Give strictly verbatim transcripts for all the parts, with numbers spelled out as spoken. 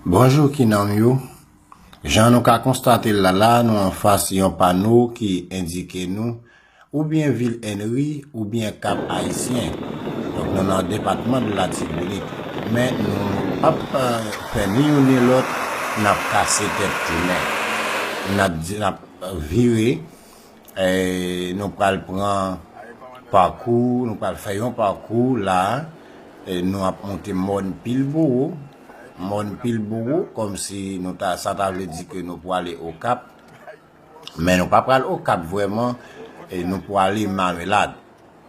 Bonjou kinanm yo. Jan nou ka konstate l la, la nou anfas yon pano ki endike nou oubyen vil Enri oubyen Kap Ayisyen. Donk nou nan depatman de Latibonit. Men nou p ap eh, fè ni youn ni lòt, n ap kase tèt tounen. N ap di, n ap vire, eh, nou pral pran pakou, nou pral fè yon pakou la, eh, nou ap monte mòn Pilbowo. Mòn Pilbowo, kòmsi nou ta, sa ta vle di ke nou prale Okap. Men nou pa pral Okap vrèman, eh, nou prale Mamelad.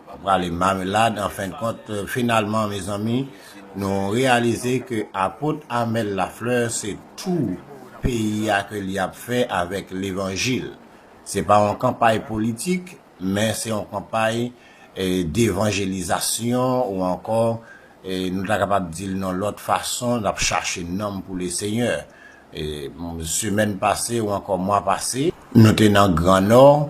Nou prale Mamelad, an fen de kont, eh, finalman, mezanmi, nou reyalize ke apot Amèl Laflè, se tou peyi a ke li ap fè avèk levanjil. Se pa yon kanpay politik, men se yon kanpay, eh, devanjelizasyon ou ankò, eh, nou ta kapab di l nan lòt fason, n ap chache nanm pou Lesenyè. Eh, semèn pase ou ankò mwa pase, nou te nan Gran Nò,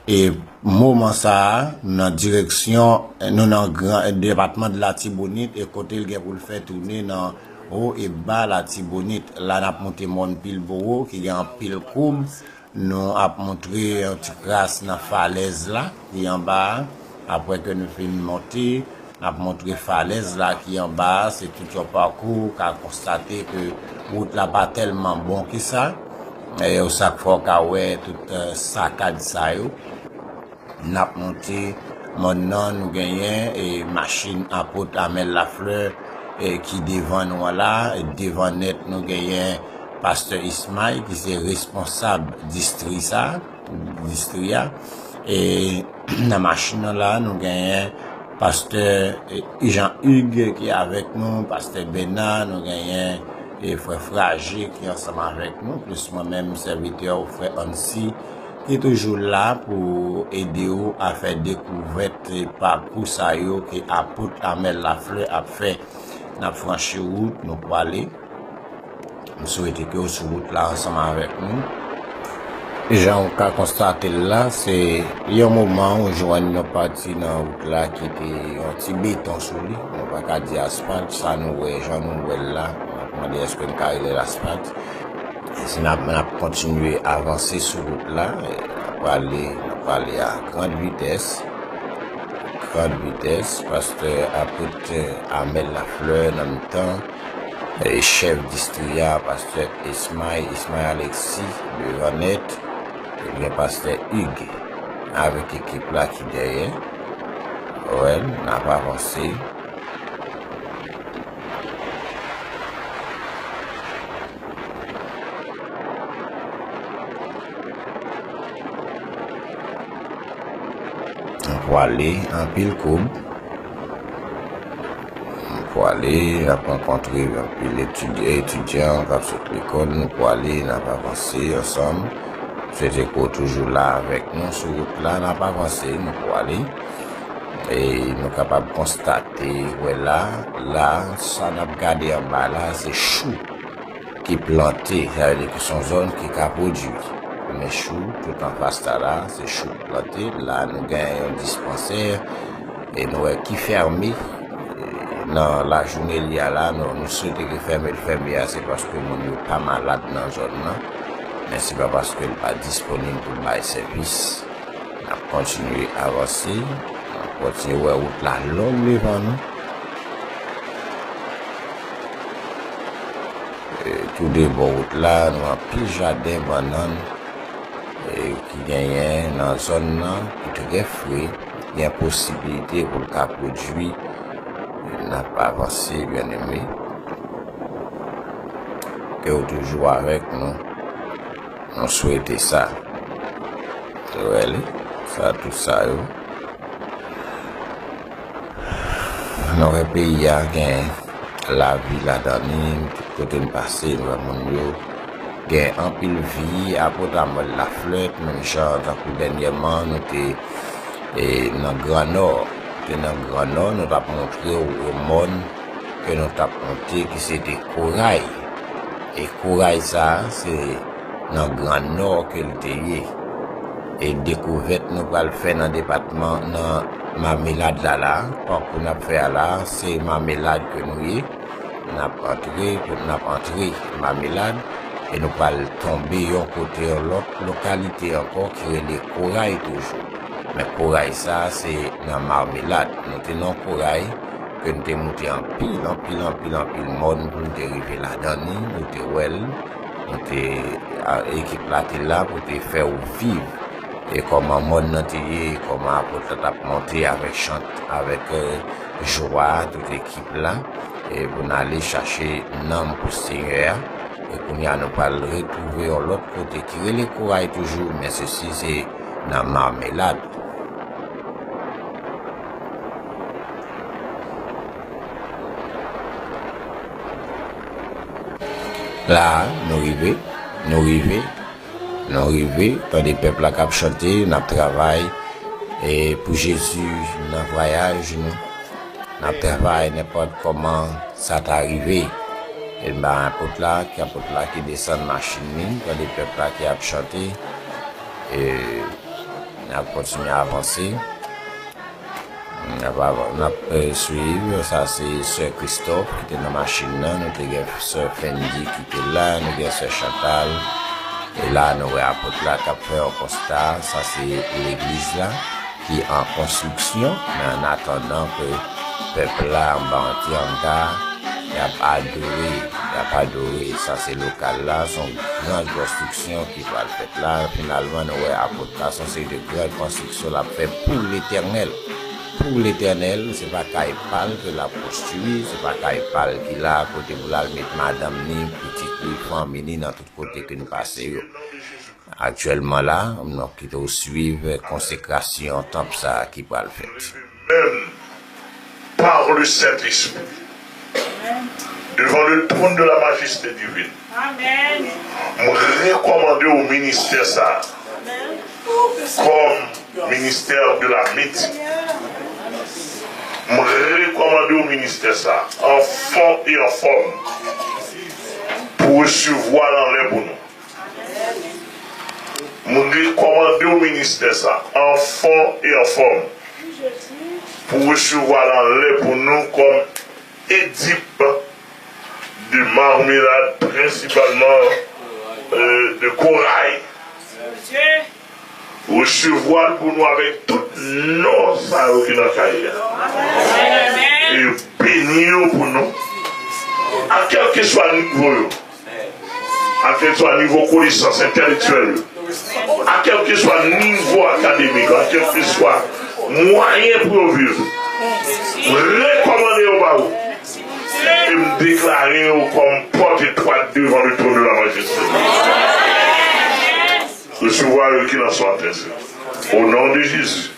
e moman sa a, nou nan direksyon, nou nan gran, depatman de Latibonit, e kote l gen pou l fè tounen nan wo e ba Latibonit. La n ap monte mòn Pilbowo, ki gen anpil koub, nou ap montre yon ti kras nan falèz la ki anba a. Apre ke nou fin monte, n ap montre falèz la ki anba a. Se tout yon pakou, ou ka konstate ke wout la pa tèlman bon ke sa. E sa k fè w ka wè tout, eh, sakad sa yo. N ap monte mòn nan, nou genyen, e, machin apot Amèl Laflè, e, ki devan nou an la. E devan nèt, nou genyen pastè Ismay, ki se responsab distri sa, distri a. E nan machin nan la, nou genyen pastè, e, Jean Hugues ki avèk nou, pastè Bena, nou genyen, e, frè Fraje ki ansanm avèk nou, plis mwen menm, sèvitè ou frè Ansi, ki toujou la pou ede w a fè dekouvèt pakou sa yo ke apot Amèl Laflè ap fè. N ap franchi wout, nou pwale. M swete ke w sou wout la ansanm avèk nou. Jan w ka konstate l la, se yon moman ou jwenn yon pati nan wout la ki te yon ti beton sou li. Nou pa ka di asfalt, sa nou wè, jan nou wè l la. N ap mande èske n ka rele l asfalt. E si n ap, n ap kontinye avanse sou wout la, e n ap prale, n ap prale a gran vitès. Gran vitès, pastè apot Amèl Laflè nan mitan, e chèf distri a, pastè Ismay, Ismay Alexis, devan nèt, ebyen pastè Hugues, avèk ekip la ki dèyè. Wè, n ap avanse. Anpwale, anpil koub. Anpwale, n ap rankontre anpil etidyan, etidyan k ap sot lekòl. Nou pwale, n ap avanse ansanm. Swete ke w toujou la avèk nou sou wout la, n ap avanse, nou pwale. E nou kapab konstate, wè la, la, sa n ap gade anba la, se chou ki plante, sa vle di ke se yon zòn ki ka pwodui. Men chou, tout anfas la la, se chou ki plante. La, nou gen yon dispansè, e nou wè ki fèmen. E nan lajounen li a la, nou, nou swete ke fèmen l fèmen a, se paske moun yo pa malad nan zòn nan. Men se pa paske l pa disponib pou l bay sèvis. N ap kontinye avanse, n ap kontinye wè wout la long devan nou. E, tou de bò wout la, nou anpil jaden bannann, e, ki genyen nan zòn nan, ki trè fre, gen posibilite pou l ka pwodui. N ap avanse, byeneme. Ke w toujou avèk nou. Nou swete sa. Wè li, sa, tout sa yo. Nou wè peyi a gen lavi ladan li, tout kote n pase, nou wè moun yo gen anpil vi, apot Amèl Laflè, menm jan tankou dènyèman, nou te, e, nan Gran Nò. Nou te nan Gran Nò, nou t ap montre w yon mòn ke nou t ap monte, ki se te Koray. E Koray sa a, se nan Gran Nò ke l te ye. E dekouvèt nou pral fè nan depatman, nan Mamelad la la, pakou n ap fè a la, se Mamelad ke nou ye. N ap antre, kote n ap antre Mamelad, e nou pral tonbe yon kote, yon lòt lokalite ankò ki rele Koray toujou. Men Koray sa a, se nan Mamelad. Nou te nan Koray, ke n te moute anpil, anpil, anpil, anpil mòn pou n te rive ladan li, nou te wè l, nou te, a, ekip la te la pou te fè w viv. E kòman mòn nan te ye, e kòman apot la t ap monte avèk chant, avèk, e, jwa, tout ekip la, e pou n ale chache nanm pou Senyè a. E kounye a, nou pral retwouve yon lòt kote ki rele Koray toujou, men sesi se nan Mamelad. La, nou rive, nou rive, nou rive. Tande pèp la k ap chante, n ap travay, e pou Jezi nan vwayaj nou. N ap travay nenpòt kòman sa ta rive. E ba apot la, ki apot la ki desann machin li, tande pèp la ki ap chante. E n ap kontinye avanse. N ap avan-, n ap, e, swiv. Sa se sè Christophe ki te nan machin nan. Nou te gen sè Fendi ki te la. Nou gen sè Chantal. E la, nou wè apot la k ap fè yon konsta. Sa se legliz la ki an konstriksyon. Men an atandan ke pèp la anba yon ti anga, y ap adore. Y ap adore. Sa se lokal la. Se yon gran konstriksyon ki pral fèt la. Finalman, nou wè apot la, se yon seri de gran konstriksyon l ap fè pou Letènèl. Pou Letènèl, se pa kay pa l ke l ap konstwi, se pa kay pa l ki la, kote pou l al met madanm ni, pitit ni, fanmi ni nan tout kote ke nou pase yo. Aktyèlman la, nou kite w swiv konsekrasyon tanp sa a ki pral fèt. Menm par le Saint-Esprit, devant le trône de la majesté divine. Amen. M rekòmande w ministè sa a kòm ministè de la medit. M rekòmande w ministè sa a an fon e an fòm pou resevwa l anlè pou nou. M rekòmande w ministè sa a an fon e an fòm pou resevwa l anlè pou nou kòm Edip de Marmelad, prensipalman, euh, de Koray. Resevwa l pou nou avèk tout non sa yo ki nan kay la. E beni yo pou nou. A kèlkeswa nivo yo. A kèlkeswa nivo konesans entèlektyèl yo. A kèlkeswa nivo akademik, a kèlkeswa mwayen pou yo viv. M rekòmande yo ba ou. E m deklare yo kòm pòt etwat devan le trône de la majesté. Resevwa yo ki nan son atensyon. Au nom de Jésus.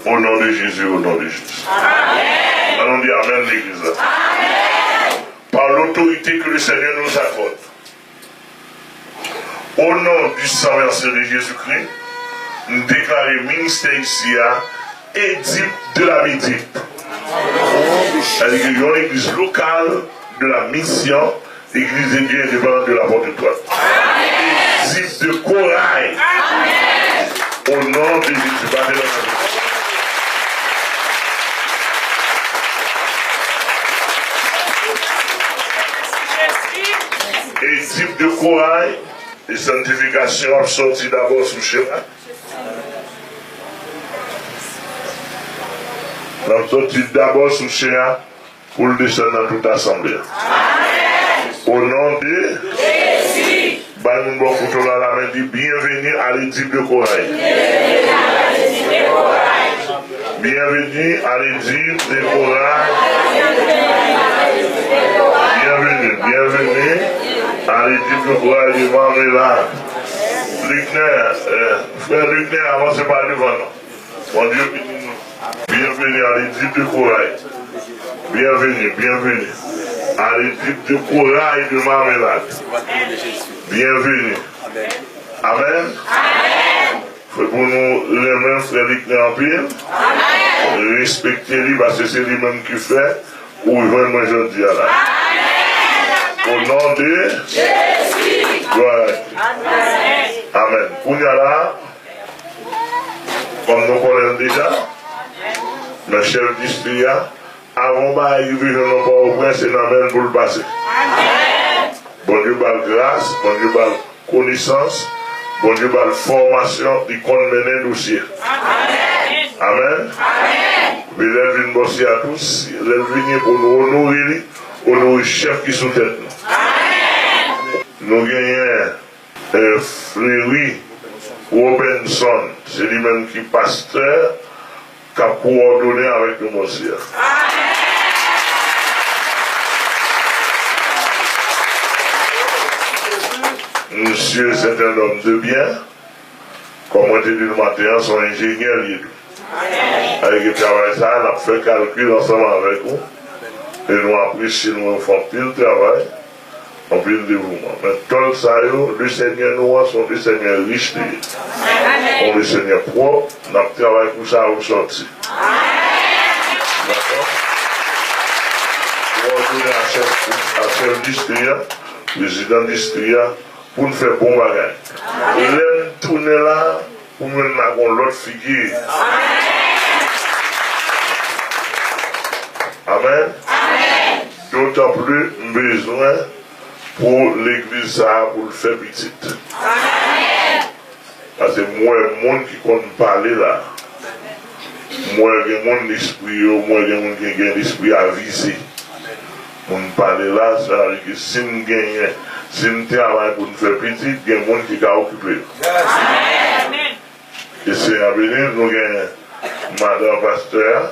Au nom de Jésus, au nom de Jésus. Ann nou di amèn legliz la. Par l'autorité que le Seigneur nous accorde. Au nom du sang versé de Jésus-Christ, m deklare ministè isi a Edip de la Medip. Sa vle di yon legliz lokal de la misyon, legliz de Dieu indépendant de la porte étroite. Edip de Koray. Au nom de Jésus, batez la main. Edip de Koray, e sanktifikasyon ap sòti dabò sou chen an. L ap sòti dabò sou chen an pou l desann nan tout asanble a. O non de Jezi. Bay moun bò kote w la lamen, di, bienvenue à l'Édipe de Corail. Bienvenue à l'Édipe de Corail. Bienvenue, bienvenue à l'Édipe de Corail de Marmelade. Luckner, euh, frè Luckner, avanse pa devan non. Bondye beni nou. Bienvenue à l'Édipe de Corail. Bienvenue, bienvenue à l'Édipe de Corail de Marmelade. Bienvenue. Amen. Fè pou nou renmen frè Luckner anpil. Respekte li, paske se li menm ki fè ou jwenn mwen jodi a la. O non de Jezi. Glwa a Dye. Amen. Kounye a la, kòm nou konnen l deja, men chèf distri a, Avan yon bagay rive jwenn nan Pòtoprens, se nan men l pou l pase. Bondye ba l gras, Bondye ba l konesans, Bondye ba l fòmasyon, li konn mennen dosye. Amèn. Epi lè l vin bò si a tou, si, lè l vini pou nou onore li, onore chèf ki sou tèt nou. Nou genyen eh, Fleury Robinson, se li menm ki pastè k ap kowòdone avèk nou, monseyè. Misye, c'est un homme de bien. Kòm mwen te di l maten an, se yon enjenyè li ye tou. Avèk travay sa a, n ap fè kalkil ansanm avèk ou. E nou apresye nou, nou fè anpil travay, anpil devouman. Men tòl sa yo, Lesenyè nou an, se yon Lesenyè rich li ye. Yon Lesenyè pwòp, n ap travay pou sa yo sòti. Dakò? Kowòdone a chèf, a chèf distri a, prezidan distri a, pou n fè bon bagay. Lè n tounen la, pou n jwenn la gon lòt figi. Amèn. Dotan pli, m bezwen pou legliz sa a, pou l fè pitit. Paske m wè moun ki konn pale la. M wè gen moun lespri yo, m wè gen moun ki gen lespri avize. Moun pale la, sa vle di ke si n genyen, si n travay pou n fè pitit, gen moun ki ka okipe yo. E Senyè a beni, nou gen madanm pastè a,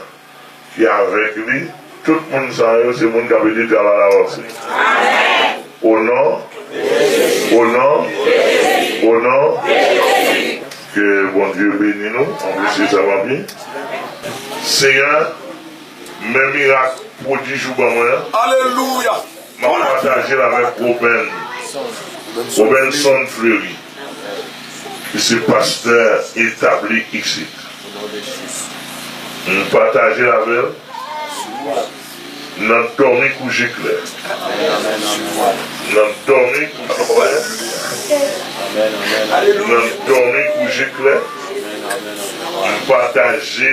ki avèk li. Tout moun sa yo, se moun k ap ede travay la avanse. O non, o non, o non, ke Bondye beni nou, anplis se sa, papi. Senyè, men mirak pwodij ou ban mwen an. Alelouya! M ap pataje l avèk Roben, Robenson Fleury, ki se pastè etabli isit. M pataje l avè l nan dòmi kou je klè. Nan dòmi kou je klè. Nan dòmi kou je klè. M pataje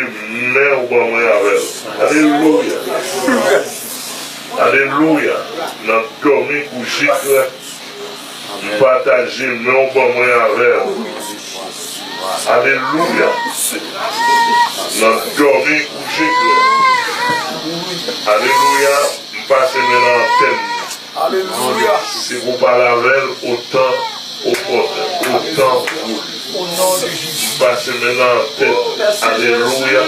men ou ban mwen avè l. Alelouya. Alelouya. Nan dòmi kou je klè. M pataje men w ban mwen avè l. Alelouya. Nan dòmi kou je klè. Alelouya. M pase men nan antèn. Alelouya. Se pou pale avè l otan opòtè, otan voulu. M pase men nan antèn. Alelouya.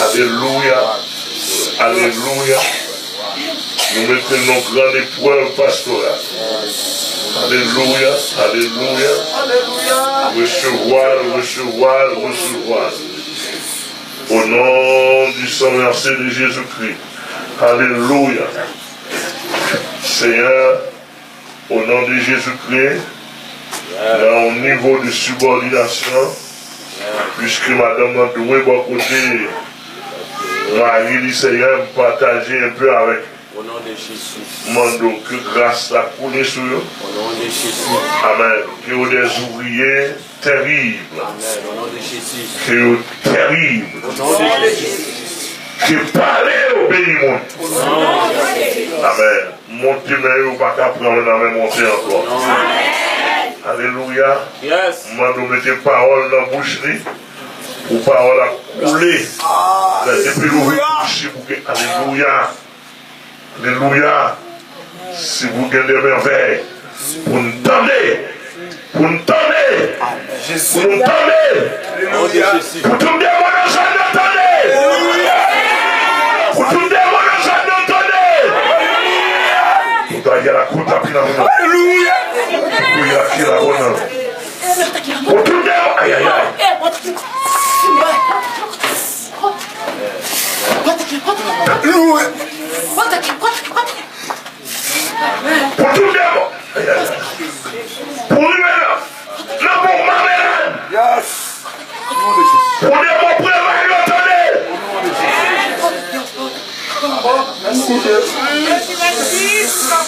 Alelouya. Alelouya. Nou mete l nan gran eprèv pastoral. Alelouya, alelouya. Resevwa l, resevwa l, resevwa l. Au nom du sang versé de Jésus-Christ. Alelouya. Senyè, o non de Jezi Kris, nan yon nivo de sibòdinasyon, piske madanm nan dwe bò kote mari li, Senyè, m pataje enpe avèk yo. Au nom de Jésus. M mande w ke gras la koule sou yo. Au nom de Jésus. Amèn. Que des ouvriers terribles. Amèn. Au nom de Jésus. Que yo tèrib. Au nom de Jésus. Ke pale yo beni moun. Au nom de Jésus. Amèn. Monte men yo pa ka pran nan men monte ankò. Alelouya. Yes. M mande w mete pawòl nan bouch li. Pou pawòl la koule. Depi l ouvri bouch li pou ke, alelouya. Alelouya. Si pou gen de mèvèy. Pou n tande. Pou n tande. Pou nou tande. Pou tout demon nan zòn nan tande. Pou tout demon nan zòn nan tande. Pou bagay la kout api nan moun nan. Pou y a ki la bon nan. Pou tout demon. Ayayay. Pou tout demon. Pou rive nan, nan bon mamelad. Pou demon preval yo tande.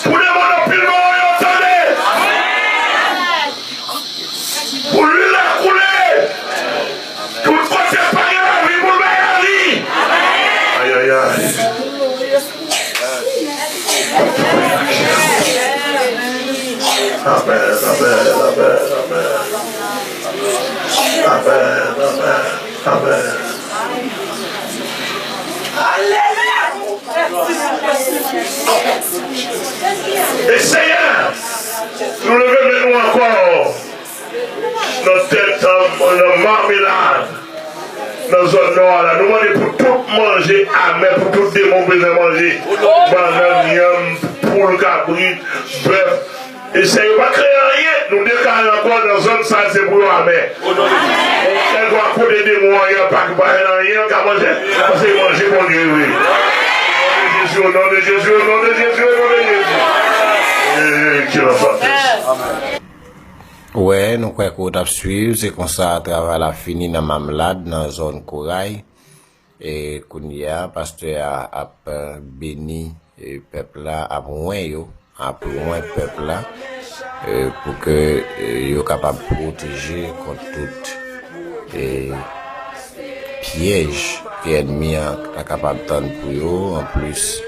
Pou demon nan pil mò yo tande. Pou lwil la koule. Tout kote pa gen lavi, pou l bay lavi. Ayayay. Amèn, amèn, amèn, amèn. Amèn, amèn, amèn. E Senyè, nou leve men nou ankò nan tèt, nan Mamelad, nan zòn nò a la. Nou mande pou tout manje amè, pou tout demon bezwen manje. Bannann, yanm, poul, kabrit, bèf. E Senyè pa kreye anyen, nou deklare ankò nan zòn sa a, se pou yo amè. Kèlkeswa kote demon an ye, pa, pa gen anyen l ka manje, paske manje Bondye vre. Au nom de Jésus, au nom de Jésus, au nom de Jésus, au nom de Jésus. Excellent. Wè, nou kwè ke w t ap swiv, se konsa travay la fini nan Mamelad, nan zòn Koray. E kounye a, pastè a ap, eh, beni, eh, pèp la, ap wen yo, ap wen pèp la, eh, pou ke, eh, yo kapab pwoteje kont tout, eh, pyèj ke ènmi an ta kapab tann pou yo. Anplis,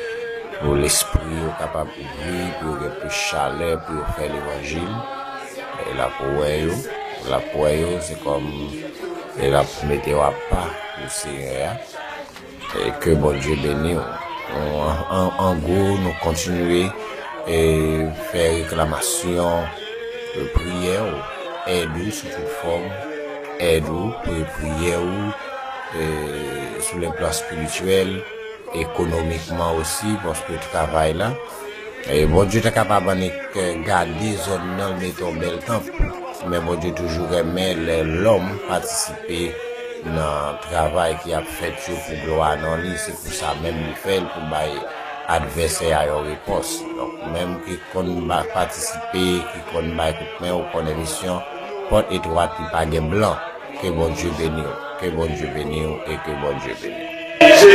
pou lespri yo kapab ouvri, pou yo gen plis chalè, pou yo fè levanjil. E l ap wè yo, l ap wè yo, se kòm, e l ap mete yo apa pou Senyè a. E ke Bondye beni w. An, an, an gwo, nou kontinye, e, fè reklamasyon, e, priyè w, èd ou sou tout fòm, èd ou, pri-, priyè w, e, sou le plan espirityèl, ekonomikman osi, paske travay la, e, Bondye ta kapab annik, e, gade zòn nan, l mete yon bèl tanp. Men Bondye toujou renmen lè lòm patisipe nan travay ki ap fèt yo pou glwa non li. Se pou sa menm li fè l, pou bay advèsè a yon repons. Donk, menm ki konn ba-, patisipe, ki konn bay kout men, ou konnen misyon, pòt etwat, li pa gen blan. Ke Bondye beni w, ke Bondye beni w e ke Bondye beni w. Jezi